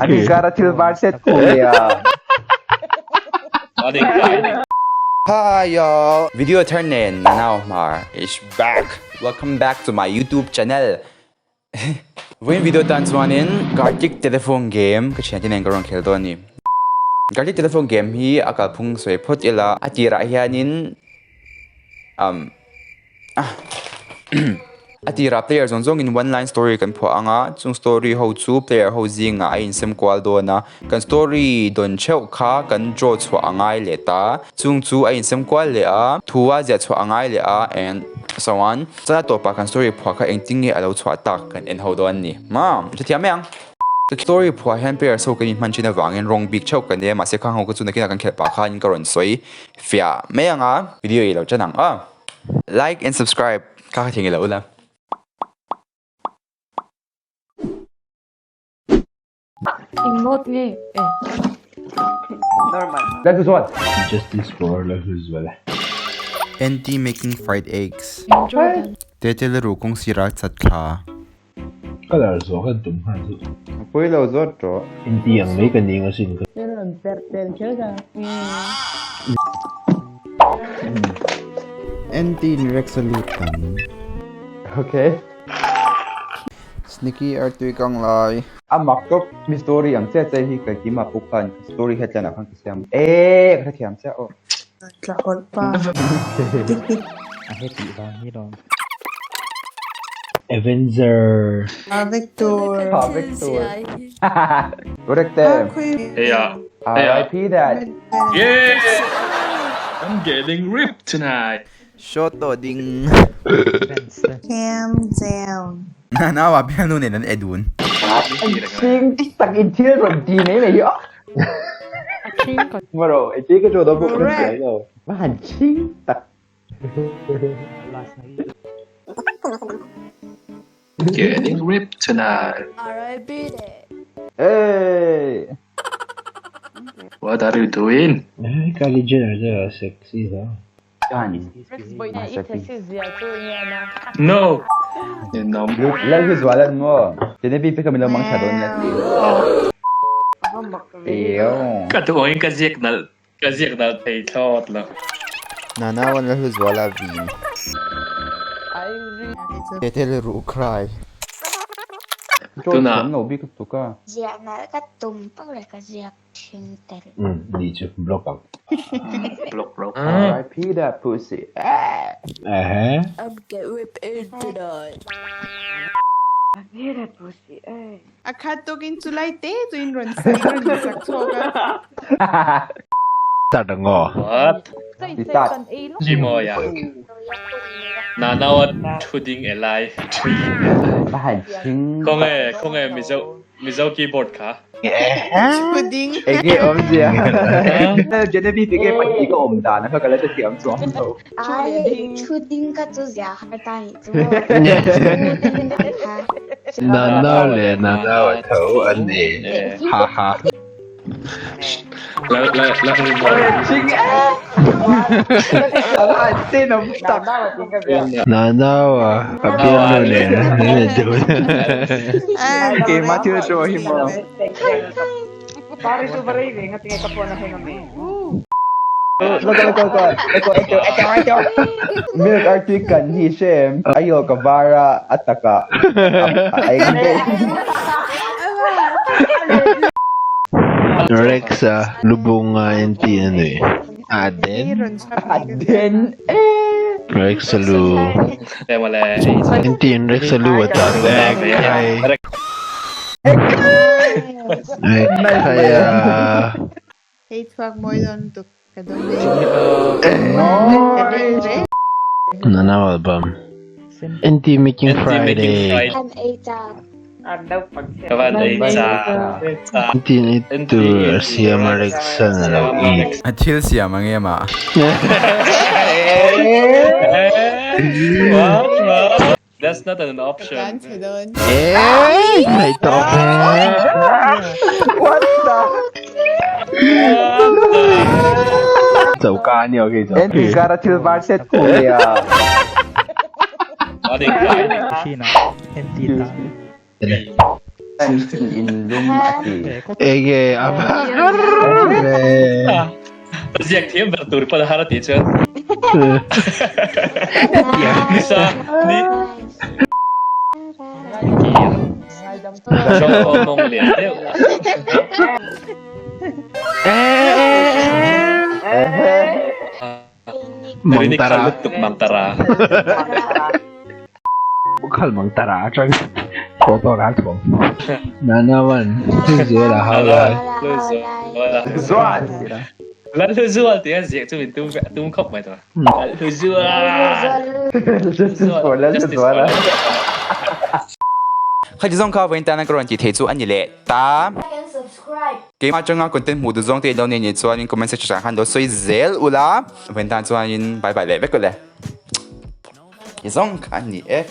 An inkara thil var set khuia. Hi y'all! Video thar nen Nanau Hmar is back! Welcome back to my YouTube channel! Vawiin video tan chuanin Gartic telephone game ka thiante nen ka rawn khel dawn a ni. Gartic telephone game hi a kalphung sawi phawt ila a tirah hianin um A tirah player zawng zawngin one line story kan phuah ang a, chung story ho chu player ho zingah a insem kual dawn a, kan story dawn theuh kha kan draw chhuah a ngai leh ta, chung chu a insem kual leh a, thu a ziah chhuah a ngai leh a and so on. Chuan a tawpah kan story phuah kha engtin nge a lo chhuah tak kan en ho dawn a ni. Maw? Hrethiam mai ang. Story phuah hian players ho kan inhman thin avangin rawng bik theuh kan nei a, mahse khang ho kha chu nakinah kan khelh pah khanin ka rawn sawi fiah mai ang a, video i lo ṭan ang aw. Like and subscribe ka kha thing ilo ula. Eng note nge e. Normal. Let's go. Justice for Lalhluzuala. NT making fried eggs. Jordan. Tete le ru kawng sira chat thla. Colour zawh khan tum nghal chu. A pawi lo zawt rawh. Inti ang mai ka ning asin ka. Thil rawn perh tel kher ka. NT in Rex a lut ang. Okay. Sneaky artui kang lai. A mak tawp mi story ang chiah che hi ka kima puk khan story headline ah khan ka siam e ka hrethiam chiah aw. Tla hawlh pa. A hetih vang hi lawm. Avenger. A vek tur. A vek tur. Correct em? Yeah. RIP that. Yeah! I'm getting ripped tonight. Shoto ding. Cam down. Nanawa bialnu nen an e dun. Ching tak in thil rawn ti mai mai hi aw. Maro, e chi ka chu do buk ka thiam lo. Ma han ching tak. Getting ripped tonight. RIP le. Hey! What are you doing? Eh, Kylie Jenner chu a sexy hle. No! Ninawm. Lal hi zual an maw? Genevieve hi kha min lo mang tha dawn nia ti. Eo. Ka duh angin ka ziak nalh ka ziak nalh thei thlawt lo. Nana wan lal hi zual a vin. Tete le ruh cry. Tunah. Thiam lo bik lutuk a. Ziah nalh ka tum pawh leh ka ziak. Thing tel. Umm nih chu block ang. Block ro. RIP that pussy. Ehe. I'm get ripped in tonight. A khat tawkin chulai te chu in rawn in rawn insak chhuak a. Start ang aw. What? Start. Chimawia. Nanawa thu ding e lai. Thu ding e lai. A han ching. Khawnge khawnge Mizo Mizo keyboard kha. Pudding. Enge awmzia. Genevieve enge pahnih ka awm dan a kha ka la hrethiam chuang lo. Ai thu ding ka chu zia har ta nih chu maw. Nanau leh nanau a tho an ni. Ha ha. La la la Nanau a a bialnu nen an in dun. Keimah thil chu a hi maw. Milk artui kan hi hre em? A yolk a var a, a takah a eng daih. Rex a lubunga en tih a ni. A den. A den e. Rex a lu. En tih in Rex a lu a tah ek khai. Ek khai a. Hei chhuak mawi dawn lutuk ka dawn e. Mawi. Nanau album. NT making Friday. An ei chak. Ka van ei chak. NT in ei tur a siam a Rexan a lo eat. A thil siam ang em a? What? What? That's not an option. Ka tlan chhe dawn. Eeii ngaih tawh ve. What the? Choka a ni ok chu. NT kara thil var set khu nia. In lum a ti. Enge a va har ve. Ziak thiam ber tur pawn a har a tih chuan. Nisa ni. Chawng aw mawng lian deuh. Mangtara. Lutuk mangtara. Khal mangtara atang photo ra thom. Nana wan zuala haula. Zual. Lal hlu zual tih a ziak chu min tum tum khawp mai tawh. Lal hlu zual. Justice for Lal hlu zual. Kha ti zawng kha vawiin tana ka rawn tih theih chu a ni leh ta. Keimah atanga content hmuh duh zawng te ilo nei nih chuanin comment section ah khan lo sawi zel ula. Vawiin tan chuanin bye bye leh vek ule. Ti zawng kha a ni e.